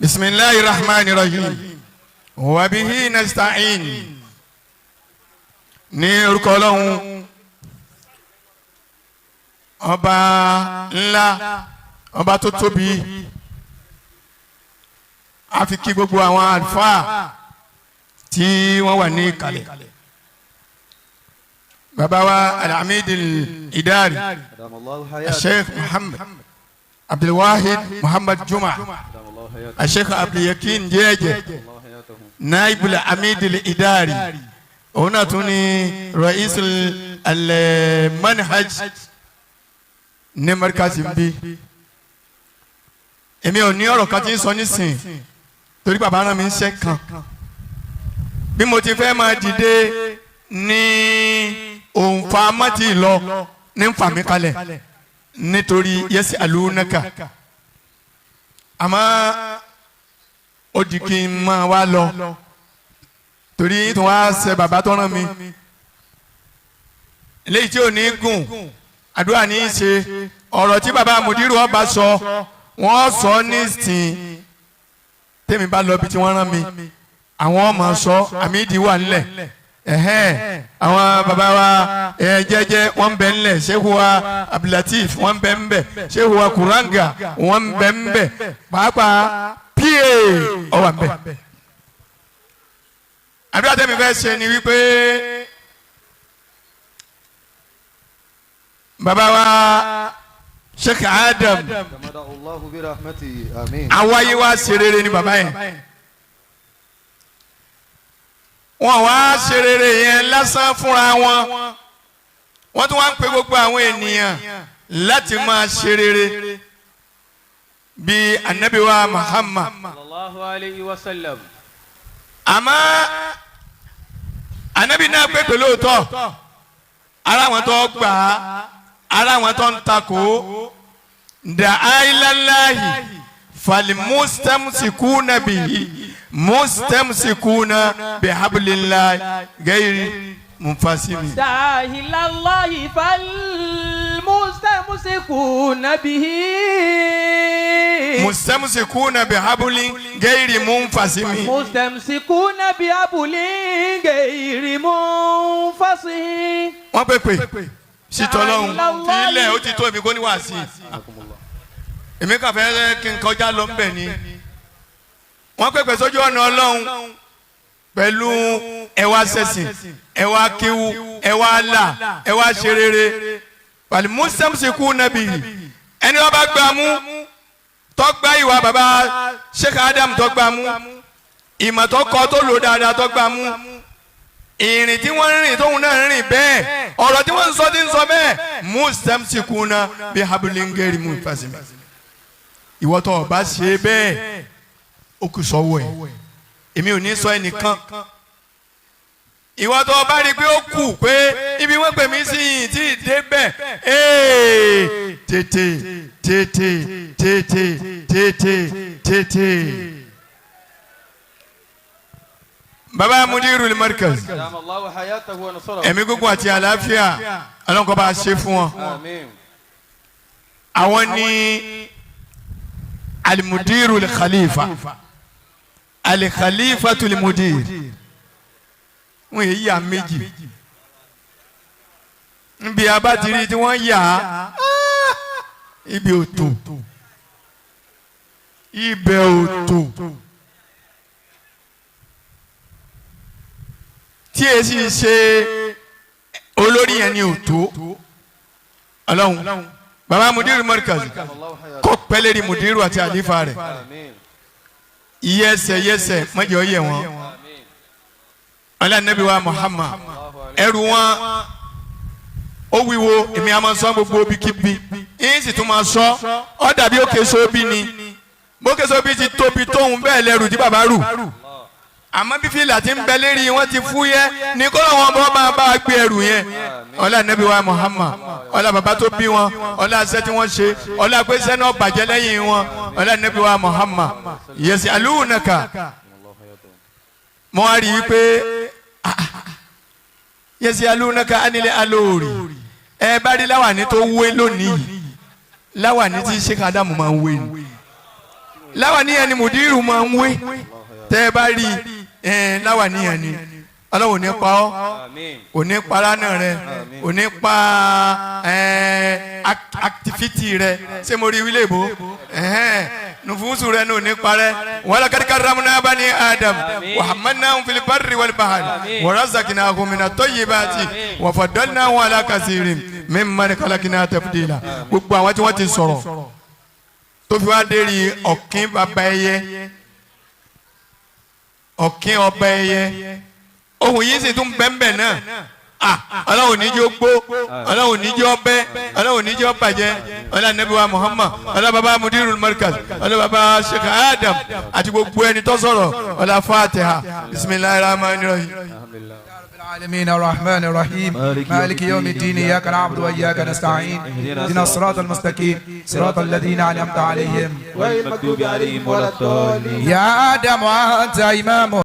Bismillahir rahmanir rahim wa bihi nasta'in. Ní orúkọ Ọlọ́run, ọba ńlá, ọba tó tóbi, a fi kí gbogbo àwọn àlùfáà tí wọ́n wà ní ìkàlẹ̀, bàbá wa Al-Amid Idari, Sheikh Muhammad Abdulwahid Muhammad Juma, Sheikh Abdulyakin Jẹ́jẹ́, Naibul Amid Idari, òun náà tún ní Rais al-Manhaj ní markazi ń bí. Èmi ò ní ọ̀rọ̀ kan tí ń sọ nísìn, torí bàbá rán mi ń ṣẹ́ kan. Bí mo ti fẹ́ máa dìde ní òǹfà mọ́tì lọ ní ń fà mí kalẹ̀ nítorí yẹsi alunaka, àmọ́ ó di kí n máa wá lọ, torí tí wọ́n á ṣe bàbá tó rán mi léyìí tí ò ní gùn. Àdúrà ní í ṣe. Ọ̀rọ̀ tí bàbá mùdírù ọba sọ, wọ́n sọ nísìn. Tèmi bá lọ bí tí wọ́n rán mi, àwọn ọmọ sọ. Àmì ìdí wà nílẹ̀ ẹ̀hẹ́n. Àwọn bàbá wa ẹ̀ jẹ́jẹ́, wọ́n bẹ ńlẹ̀. Sehu wa Abdulateef, wọ́n bẹ ńbẹ̀. Sehu wa Kuranga, wọ́n bẹ ńbẹ̀. Pàápàá pa ọ wà ńbẹ̀. Àdúrà tẹ́mi fẹ́ ṣe ni wípé bàbá wa Sheikh Adam, àwáyé wa ṣe rere ni bàbá yẹn. Wọ́n wá ṣe rere yẹn lásán fúnra wọn, wọ́n tún wá ń pe gbogbo àwọn ènìyàn láti máa ṣe rere bíi anabi wa Muhammad sallallahu alayhi wa sallam. Àmọ́ anabi náà pé pẹ̀lú òótọ́ ara wọn tó gbà á, ara wọn tó ń takò da ailallahi falimustamsikuna bihi mustamsikuna bihablillahi gairi munfasimi. دعا إلى الله فالمستمسكون به Mustamsikuna bihablin gairi munfasimi. مستمسكون بحبل غير منفصم. Wọ́n pèpè sítọ́lọ́hún ilẹ̀ ó ti tó. Èmi kò ní wàásì, èmi kàn fẹ́ kí n kọjá lọ ńbẹ̀ ni. Wọ́n pèpè sójú ọ̀nà Ọlọ́run pẹ̀lú ẹwà sẹ̀sìn, ẹwà kíwú, ẹwà là, ẹwà ṣe rere. Pàlì mùsàmùsìkú nàbì, ẹni wọ́n bá gbà mú, tọ́gbà ìwà bàbá Sheikh Adam, tọ́gbà mú ìmọ̀ tó kọ́, tó lò dáadáa, tọ́gbà mú ìrìn tí wọ́n ń rìn, tóun náà ń rìn bẹ́ẹ̀, ọ̀rọ̀ tí wọ́n ń sọ tí ń sọ bẹ́ẹ̀, mustamsikuna bí hablingeri munfasimi. Ìwọ tó o bá ṣe bẹ́ẹ̀, ó kù sọ́wọ́ ẹ̀. Èmi ò ní sọ ẹnìkan. Ìwọ tó o bá rí i pé ó kù, pé ibi wọ́n pè mí sí yìí tí ì dé bẹ́ẹ̀, ee, tètè tètè tètè tètè tètè. Baba mudirul markaz, دام الله حياته ونصره. ẹ̀mí gígùn àti àlàáfíà, Ọlọ́run kó bá a ṣe fún wọn. آمين. Àwọn ní alimudiru khalifa, alikhalifa tulimudir. Wọn yìí yà méjì nbí abatiri tí wọ́n yà á, ibi ò tó, ibẹ̀ ò tó. Tí èsì ṣe olórí yẹn ni ò tó. Ọlọ́run, baba mudiru markaz, kó pẹ́lẹ́rì mudiru àti àlífà rẹ̀. آمين. Yẹsẹ̀ yẹsẹ̀ mọ́jọ́ yẹ wọn. آمين. Ọlọ́run wa Muhammad, ẹrù wọn ó wíwo. Èmi a máa sọ gbogbo bíkíbi, yín sì tún máa sọ ọ dàbí òkè sóbì ni. Bókè sóbì ti tóbi tóun bẹ́ẹ̀ lẹ́rù tí bàbá rù, àmọ́ bí fìlà ti ń bẹ lérí wọn ti fúyẹ́ ní kó lọ́wọ́ bọ́ máa bá a gbé ẹrù yẹn. Ọlá Nabi wa Muhammad, ọlá bàbá tó bí wọn, ọlá iṣẹ́ tí wọ́n ṣe, ọlá pé iṣẹ́ náà bàjẹ́ lẹ́yìn wọn, ọlá Nabi wa Muhammad. Yẹsì alúnaka, mo wá rí i pé yẹsì alúnaka ánilẹ̀ alóòrì. Ẹ bá rí láwàní tó wé lónìí yìí, láwàní tí Sheikh Adamu máa ń wé ni. Láwàníyàn ni mùdírù máa ń wé. Tẹ́ ẹ bá rí ẹ, láwàníyàn ni. Ọlọ́run ò ní pa ọ́. Àmín. Ò ní para náà rẹ, ò ní pa ẹ activity rẹ. Ṣé mo rí wílé ìbò nufuusu rẹ ní ò ní parẹ́. Walaqad karramna bani Adam wa hamalnahum fil barri wal bahri wa razaqnahum minat tayyibati wa faddalnahum ala kasirin mimman khalaqna tafdila. Gbogbo àwọn tí wọ́n ti sọ̀rọ̀ tó fi wá dérí ọ̀kín bàbá ẹyẹ, ọ̀kín ọba ẹyẹ, ohun yìí sì tún bẹ́ẹ̀nbẹ́ẹ̀ náà. Ah, Ọlọ́run ní jẹ́ ó gbó, Ọlọ́run ní jẹ́ ó bẹ́, Ọlọ́run ní jẹ́ ó bàjẹ́. Ọlọ́run Nabi wa Muhammad, Ọlọ́run baba mudirul markaz, Ọlọ́run baba Sheikh Adam àti gbogbo ẹni tó sọ̀rọ̀. Ọlọ́run Fatiha, bismillahir rahmanir rahim. العالمين الرحمن الرحيم مالك يوم الدين إياك نعبد وإياك نستعين اهدنا الصراط المستقيم صراط الذين أنعمت عليهم غير المغضوب عليهم ولا الضالين. يا آدم أنت إمام.